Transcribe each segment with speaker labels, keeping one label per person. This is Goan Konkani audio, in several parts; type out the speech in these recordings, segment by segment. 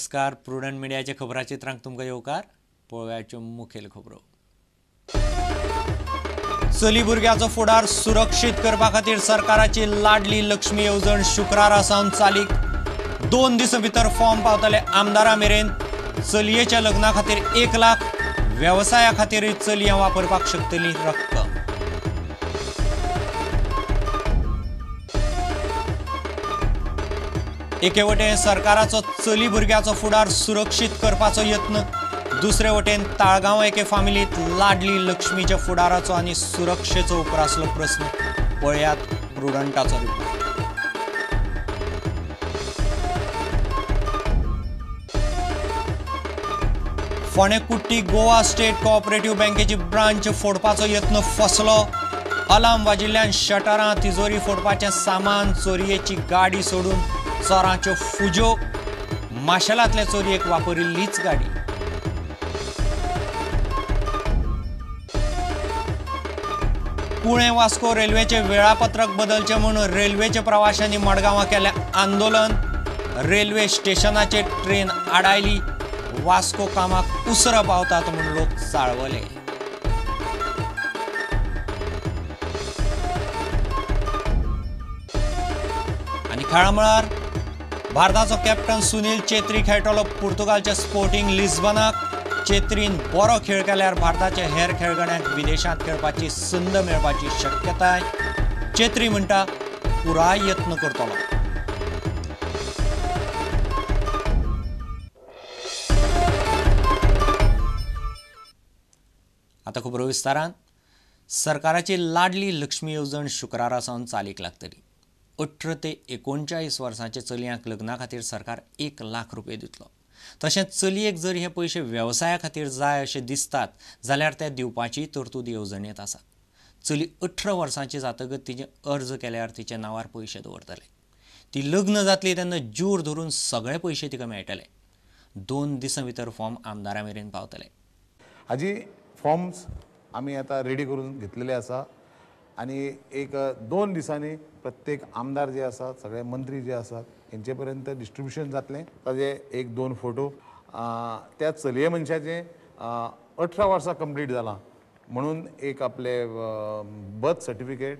Speaker 1: नमस्कार, प्रुडंट मिडियाच्या खबराचित्रांक तुमकां येवकार. पळोवयाच्यो मुखेल खबरो. चली भुरग्याचो फुडार सुरक्षीत करपा खातीर सरकाराची लाडली लक्ष्मी येवजण शुक्रारा सावन चालीक. 2 दिसां भितर फॉर्म पावतले आमदारा मेरेन. चलयेच्या लग्ना खातीर 1 लाख, वेवसाया खातीरूय चलयां वापरपाक शकतली रक्कम. एके वटेन सरकाराचो चली भुरग्याचो फुडार सुरक्षीत करपाचो यत्न, दुसरे वटेन ताळगांव एके फामिलींत लाडली लक्ष्मीच्या फुडाराचो आनी सुरक्षेचो उप्रासलो प्रस्न. पळयात प्रुडंटाचो रिपोर्ट. फोंडें कुट्टी गोवा स्टेट कोऑपरेटिव्ह बँकेची ब्रांच फोडपाचो यत्न फसलो. अलार्म वाजिल्ल्यान शटरां, तिजोरी फोडपाचें सामान, चोरयेची गाडी सोडून चोरांच्यो फुज्यो. माशेलांतले चोरयेक वापरिल्लीच गाडी. पुणे वास्को रेल्वेचे वेळापत्रक बदलचें म्हूण रेल्वेच्या प्रवाशांनी मडगांवां केलें आंदोलन. रेल्वे स्टेशनाचेर ट्रेन आडायली. वास्को कामाक उसरां पावतात म्हूण लोक चाळवले. आनी खेळा मळार भारताचो कॅप्टन सुनील चेत्री खेळटलो पुर्तुगालच्या स्पोर्टिंग लिस्बनाक. चेत्रीन बरो खेळ केल्यार भारताच्या हेर खेळगड्यांक विदेशांत खेळपाची संद मेळपाची शक्यताय. चेत्री म्हणटा पुराय यत्न करतलो. आतां खबरो विस्तारान. सरकाराची लाडली लक्ष्मी येवजण शुक्रारा सावन चालीक लागतली. 18 ते 39 वर्सांच्या चलयांक लग्ना खातीर सरकार 1 लाख रुपये दितलो. तशेंच चलयेक जर हे पयशे वेवसाया खातीर जाय अशें दिसतात जाल्यार ते दिवपाची तरतूद येवजणेंत आसा. चली 18 वर्सांची जातकच तिचे अर्ज केल्यार तिच्या नांवार पयशे दवरतले. ती लग्न जातली तेन्ना ज्यूर धरून सगळे पयशे तिका मेळटले. 2 दिसां भितर फॉर्म आमदारा मेरेन पावतले.
Speaker 2: हाजी फॉर्म्स आमी आतां रेडी करून घेतलेले आसा आनी 1-2 दिसांनी प्रत्येक आमदार जे आसात, सगळे मंत्री जे आसात हेंचे पर्यंत डिस्ट्रिब्युशन जातलें. ताजे 1-2 फोटो, त्या चलये मनशाचे 18 वर्सां कंप्लीट जालां म्हणून एक आपले बर्थ सर्टिफिकेट,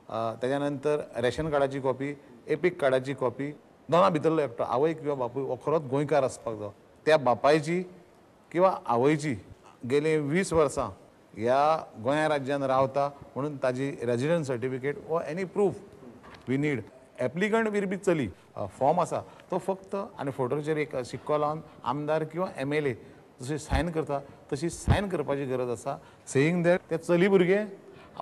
Speaker 2: ताज्या नंतर रेशन कार्डाची कॉपी, एपीक कार्डाची कॉपी, दोना भितरलो एकटो आवय किंवा बापूय हो खरोच गोंयकार आसपाक जाय. त्या बापायची किंवा आवयची गेले 20 वर्सां ह्या गोंया राज्यान रावता म्हणून ताजी रेजिडंट सर्टिफिकेट वा any proof we need. Applicant will be चली. फॉर्म आसा तो फक्त आनी फोटोचेर एक शिक्को लावन आमदार किंवा MLA जशी सायन करता तशी सायन करपाची गरज आसा. सेईंग that ते चली भुरगें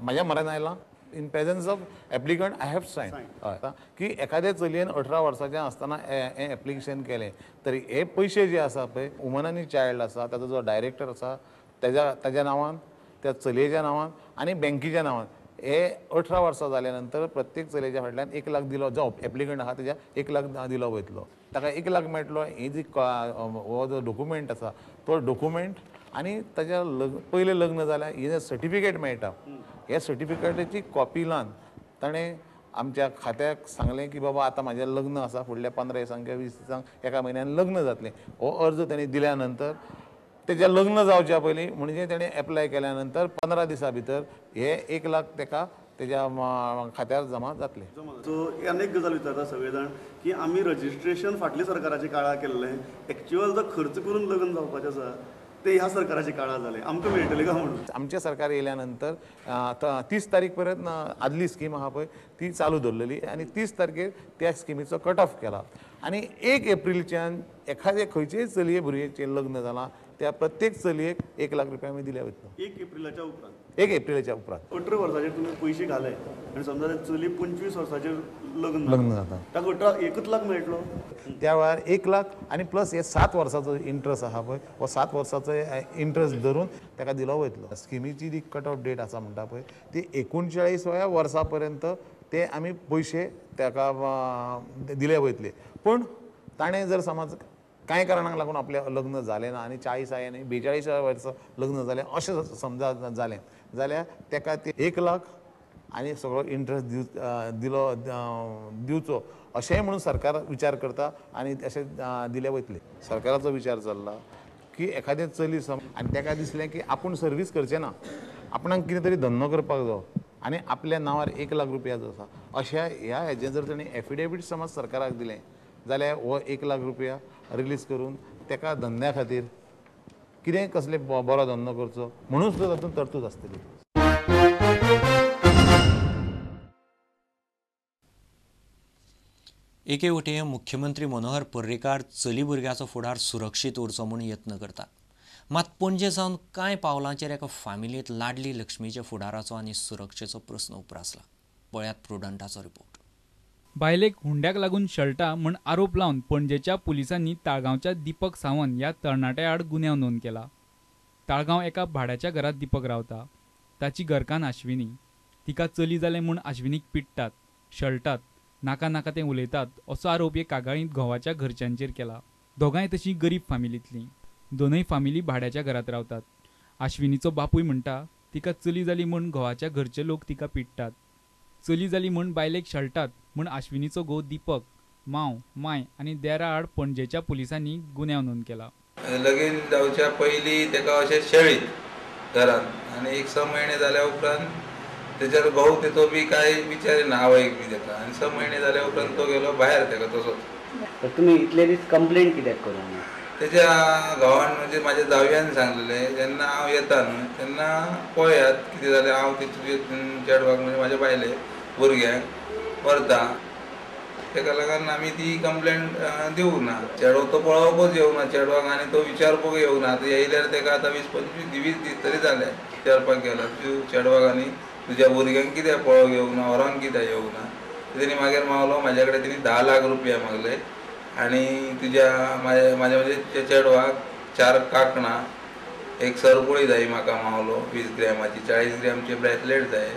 Speaker 2: म्हाज्या म्हऱ्यान आयलां, in presence of applicant I have sign. हय, की एखाद्या चलयेन 18 वर्साचें आसतना हें एप्लिकेशन केलें तरी हे पयशे जे आसा पळय वुमन आनी चायल्ड आसा ताजो जो डायरेक्टर आसा ताज्या नांवान, त्या चलयेच्या नांवान आनी बँकेच्या नांवान हे 18 वर्सां जाल्या नंतर प्रत्येक चलयेच्या फाटल्यान 1 लाख दिलो, जो एप्लिकंट आसा तेज्या 1 लाख दिलो वयतलो, ताका 1 लाख मेळटलो. ही जी हो जो डॉक्युमेंट आसा तो डॉक्युमेंट आनी ताज्या पयलें लग्न जाल्यार ही जे सर्टिफिकेट मेळटा ह्या सर्टिफिकेटाची कॉपी लावन ताणें आमच्या खात्याक सांगलें की बाबा आतां म्हाजें लग्न आसा, फुडल्या 15 दिसांक किंवा 20 दिसांक एका म्हयन्यान लग्न जातलें. हो अर्ज ताणें दिल्या नंतर तेज्या लग्न जावच्या पयलीं म्हणजे तेणें एप्लाय केल्या नंतर 15 दिसां भितर हे 1 लाख तेका तेज्या खात्यार जमा जातले.
Speaker 3: सो अनेक गजाल विचारता सगळे जाण की आमी रजिस्ट्रेशन फाटल्या सरकाराच्या काळार केल्लें, एक्च्युअल जो खर्च करून लग्न जावपाचें आसा ते ह्या सरकाराच्या काळार जालें, आमकां मेळटलें काय म्हणून?
Speaker 2: आमचें सरकार येयल्या नंतर 30 तारीख पर्यंत आदली स्कीम आहा पळय ती चालू दवरलेली आनी 30 तारखेर त्या स्किमीचो कट ऑफ केला आनी 1 एप्रिलच्यान एखादे खंयचेय चलये भुरग्याचें लग्न जालां त्या प्रत्येक चलयेक 1 लाख रुपया आमी दिले वयतलो.
Speaker 3: 1 एप्रिलाच्या उपरांत?
Speaker 2: 1 एप्रिलाच्या उपरांत.
Speaker 3: 18 वर्साचेर तुमी पयशे घाले आनी समजा चली 25 वर्साचेर लग्न जाता ताका 1 लाख मेळटलो
Speaker 2: त्या वेळार 1 लाख आनी प्लस हे 7 वर्साचो इंट्रस्ट आहा पळय हो 7 वर्साचो इंट्रस्ट धरून ताका दिलो वयतलो. स्किमीची जी कट ऑफ डेट आसा म्हणटा पळय ती 39व्या वर्सा पर्यंत ते आमी पयशे ताका दिले वयतले. पूण ताणें जर समज कांय कारणांक लागून आपलें लग्न जालें ना आनी 40 आनी 42 वर्सां लग्न जालें अशें समजा जालें जाल्यार ताका ते 1 लाख आनी सगळो इंट्रस्ट दिलो दिवचो अशेंय म्हणून सरकार विचार करता आनी अशें दिले वयतले. सरकाराचो विचार चल्ला की एखादें चली आनी ताका दिसलें की आपूण सर्वीस करचें ना, आपणाक कितें तरी धंदो करपाक जावो आनी आपल्या नांवार 1 लाख रुपया जो आसा अशा ह्या हेजें जर ताणें एफिडेवीट समज सरकाराक दिलें जाल्यार हो 1 लाख रुपया रिलीज करून ताका धंद्या खातीर कितें कसले बरो धंदो करचो म्हणून सुद्दां तातूंत तरतूद आसतली.
Speaker 1: एके वटेन मुख्यमंत्री मनोहर पर्रीकार चली भुरग्याचो फुडार सुरक्षीत उरचो म्हूण यत्न करतात, मात पणजे सावन कांय पावलांचेर एका फामिलींत लाडली लक्ष्मीच्या फुडाराचो आनी सुरक्षेचो प्रस्न उप्रासला. पळयात प्रुडंटाचो रिपोर्ट.
Speaker 4: बायलेक हुंड्याक लागून शळटा म्हूण आरोप लावन पणजेच्या पुलिसांनी ताळगांवच्या दीपक सावंत ह्या तरणाट्या आड गुन्यांव नोंद केला. ताळगांव एका भाड्याच्या घरांत दीपक रावता. ताची घरकान्न आश्विनी. तिका चली जालें म्हूण आश्विनीक पिडटात, शळटात, नाका नाका तें उलयतात असो आरोप हे कागाळींत घोवाच्या घरच्यांचेर केला. दोगांय तशीं गरीब फामिलींतलीं. दोनूय फामिली भाड्याच्या घरांत रावतात. आश्विनीचो बापूय म्हणटा तिका चली जाली म्हूण घोवाच्या घरचे लोक तिका पिडटात, चली जाली म्हूण बायलेक शळटात म्हूण आश्विनीचो घोव दीपक, मांव, माय आनी देरा आड पणजेच्या पुलिसांनी गुन्यांव नोंद केला.
Speaker 5: लगीन जावच्या पयलीं ताका अशें शेळीत घरांत आनी एक 6 म्हयने जाल्या उपरांत तेच्यार घोव तेचो बी कांय विचारिना आवयक बी ताका आनी 6 म्हयने जाल्या उपरांत तो गेलो भायर ताका तसोच.
Speaker 6: तुमी इतले दीस कंप्लेन कित्याक करूंक ना?
Speaker 5: तेच्या घोवान म्हणजे म्हाज्या जावयान सांगलेलें जेन्ना हांव येता न्हू तेन्ना पळयात कितें जालें, हांव तुजे चेडवाक म्हणजे म्हाज्या बायले भुरग्यांक व्हरता, तेका लागून आमी ती कंप्लेन दिवंक ना. चेडो तो पळोवपच येवंक ना चेडवाक आनी तो विचारपाक येवंक ना. आतां येयल्यार तेका आतां 20-25 दीस तरी जाले विचारपाक गेला तूं चेडवाक आनी तुज्या भुरग्यांक कित्याक पळोवंक येवंक ना, व्हरोंक कित्याक येवंक ना. तेणी मागीर मागलो म्हाज्या कडेन तेणी 10 लाख रुपया मागले आनी तुज्या म्हाज्या म्हणजे चेडवाक 4 कांकणां, एक सरपळी जाय म्हाका मावलो 20 ग्रॅमाची, 40 ग्रॅमचे ब्रेसलेट जाय,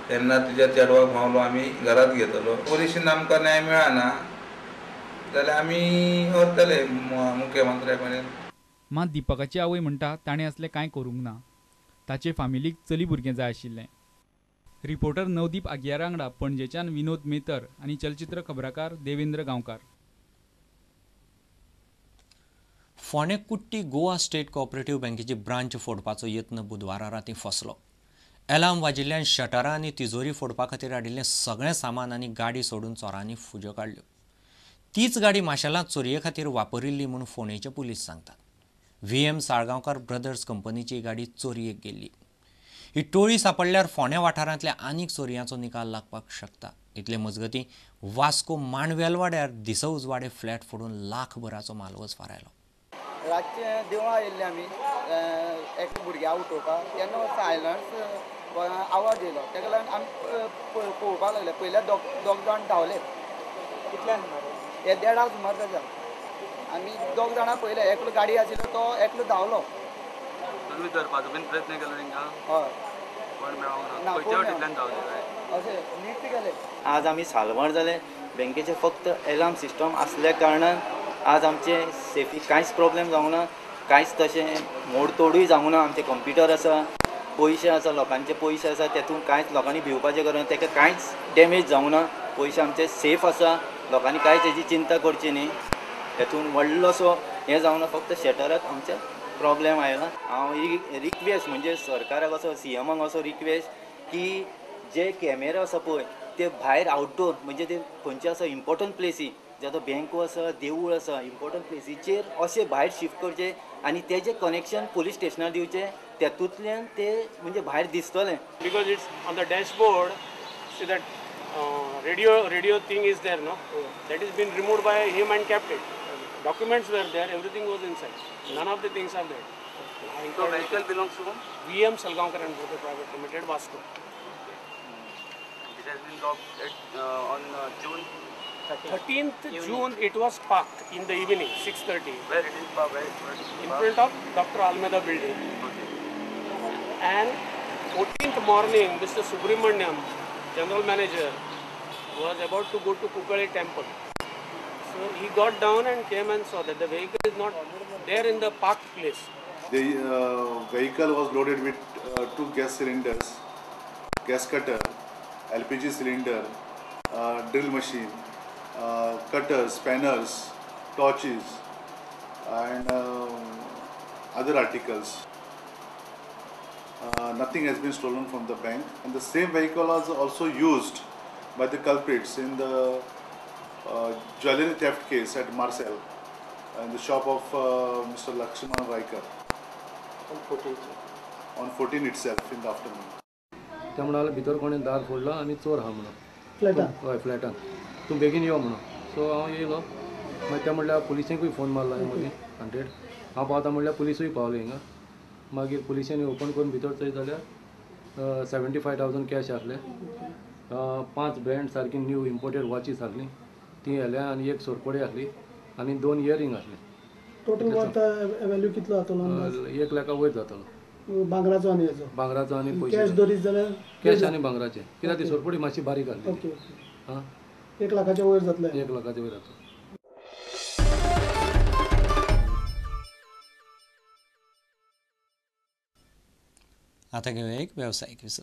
Speaker 5: तेन्ना तुज्या चेडवाक मावलो आमी घरांत घेतलो. पुलिशीन आमकां न्याय मेळना जाल्यार आमी व्हरतले मुख्यमंत्र्या मेरेन.
Speaker 4: मात दीपकाची आवय म्हणटा ताणें असलें कांय करूंक ना, ताचे फामिलीक चली भुरगें जाय आशिल्लें. रिपोर्टर नवदीप आगियारा वांगडा पणजेच्यान विनोद मेतर आनी चलचित्र खबराकार देवेंद्र गांवकार.
Speaker 1: फोंडें कुट्टी गोवा स्टेट कोऑपरेटिव्ह बँकेची ब्रांच फोडपाचो यत्न बुधवारा रातीं फसलो. एलार्म वाजिल्ल्यान शटरां आनी तिजोरी फोडपा खातीर हाडिल्लें सगळें सामान आनी गाडी सोडून चोरांनी फुज्यो काडल्यो. तीच गाडी माशेलांत चोरये खातीर वापरिल्ली म्हूण फोंडेचे पुलीस सांगतात. VM Salgaonkar brothers कंपनीची गाडी चोरयेक गेल्ली. ही टोळी सापडल्यार फोंडें वाठारांतल्या आनीक चोरयांचो निकाल लागपाक शकता. इतले मजगतीं वास्को मांडवेलवाड्यार दिसउजवाडे फ्लॅट फोडून लाखभराचो मालवज फारायलो.
Speaker 7: रातचे देवळां येयल्ले आमी एक भुरग्याक उठोवपाक तेन्ना सायलन्स आवाज येयलो, तेका लागून आमी पळोवपाक लागले. पयल्या दोग जाण धांवले, कितल्यान हे देडा सुमार जाता. आमी दोग जाणां पयले, एकलो गाडी आशिल्लो तो एकलो धांवलो.
Speaker 8: तुमी धरपाचो बीन प्रयत्न केलो तेंकां?
Speaker 7: हय,
Speaker 8: कोण मेळोंक ना. खंयच्या वटेंतल्यान धांवले काय?
Speaker 7: अशें नीट गेले.
Speaker 6: आज आमी साल्वार जाले. बँकेचे फक्त एलार्म सिस्टम आसल्या कारणान आज आमचे सेफी कांयच प्रॉब्लेम जावंक ना, कांयच तशें मोडतोडूय जावंक ना. आमचे कंप्युटर आसा, पयशे आसा, लोकांचे पयशे आसा, तेतून कांयच लोकांनी भिवपाचें गरज ना, तेका कांयच डॅमेज जावंक ना, पयशे आमचे सेफ आसा, लोकांनी कांयच हेजी चिंता करची न्ही. तेतून व्हडलोसो हें जावंक ना, फक्त शटराक आमचे प्रॉब्लेम आयला. हांव ही रिक्वेस्ट म्हणजे सरकाराक असो सीएमाक असो रिक्वेस्ट की जे कॅमेरा आसा पळय ते भायर आउटडोर म्हणजे ते खंयचे आसा इम्पोर्टंट प्लेसी, जे आतां बँको आसा, देवूळ आसा, इम्पोर्टंट प्लेसीचेर अशें भायर शिफ्ट करचें आनी तेजें कनेक्शन पुलीस स्टेशनार दिवचें, तेतूंतल्यान ते म्हणजे भायर दिसतलें.
Speaker 9: Because it's on the dashboard, see that radio thing is there no, that is been removed by him and kept it. Documents were there, everything was inside, none of the things are there.
Speaker 8: So vehicle belongs to whom?
Speaker 9: VM Salgaonkar and Brother Private Limited, Vasco.
Speaker 8: This has been robbed at, on June
Speaker 9: 13th June. It was parked in the evening, 6:30.
Speaker 8: Where it is parked? Where it is
Speaker 9: In front of Dr. Almeida building.
Speaker 8: Okay.
Speaker 9: And 14th morning, Mr. Subramaniam, general manager, was about to go to Kukale temple. So he got down and came and saw that the vehicle is not there in the parked place.
Speaker 10: The vehicle was loaded with 2 gas cylinders, gas cutter, LPG cylinder, drill machine, cutters, spanners, torches and other articles. Nothing has been stolen from the bank, and the same vehicle was also used by the culprits in the jewelry theft case at Marcel in the shop of Mr. Lakshman Raikar on 14 itself in the afternoon.
Speaker 11: ते म्हणाले भितर कोणें दार फोडला आनी चोर आहा म्हणून फ्लॅटान, हय फ्लॅटान, तूं बेगीन यो म्हणून. सो हांव येयलो, मागीर ते म्हणल्यार पुलिसेकूय फोन मारलो हांवें मदीं 100. हांव पावता म्हणल्यार पुलिसूय पावले हिंगा. मागीर पुलिसांनी ओपन करून भितर चोयत जाल्यार 75,000 कॅश आसले, 5 ब्रँड सारकी न्यू इम्पोर्टेड वॉचीस आसली ती व्हेल्या, आनी एक सोरपोडी आसली आनी 2 इयरिंग आसले.
Speaker 12: टोटल व्हॅल्यू कितलो जातलो?
Speaker 11: 1 लाखा वयर जातलो.
Speaker 12: भांगराचो आनी हेजो?
Speaker 11: भांगराचो आनी पयशे.
Speaker 12: कॅश दवरीत जाल्यार?
Speaker 11: कॅश आनी भांगराचे, कित्याक ती सोरपोडी मातशी बारीक आसली.
Speaker 12: ओके, हां, 1 लाखाच्या वयर जातले.
Speaker 11: 1 लाखाच्या वयर जातलो.
Speaker 1: आता घेऊया एक व्यावसायिक विसव.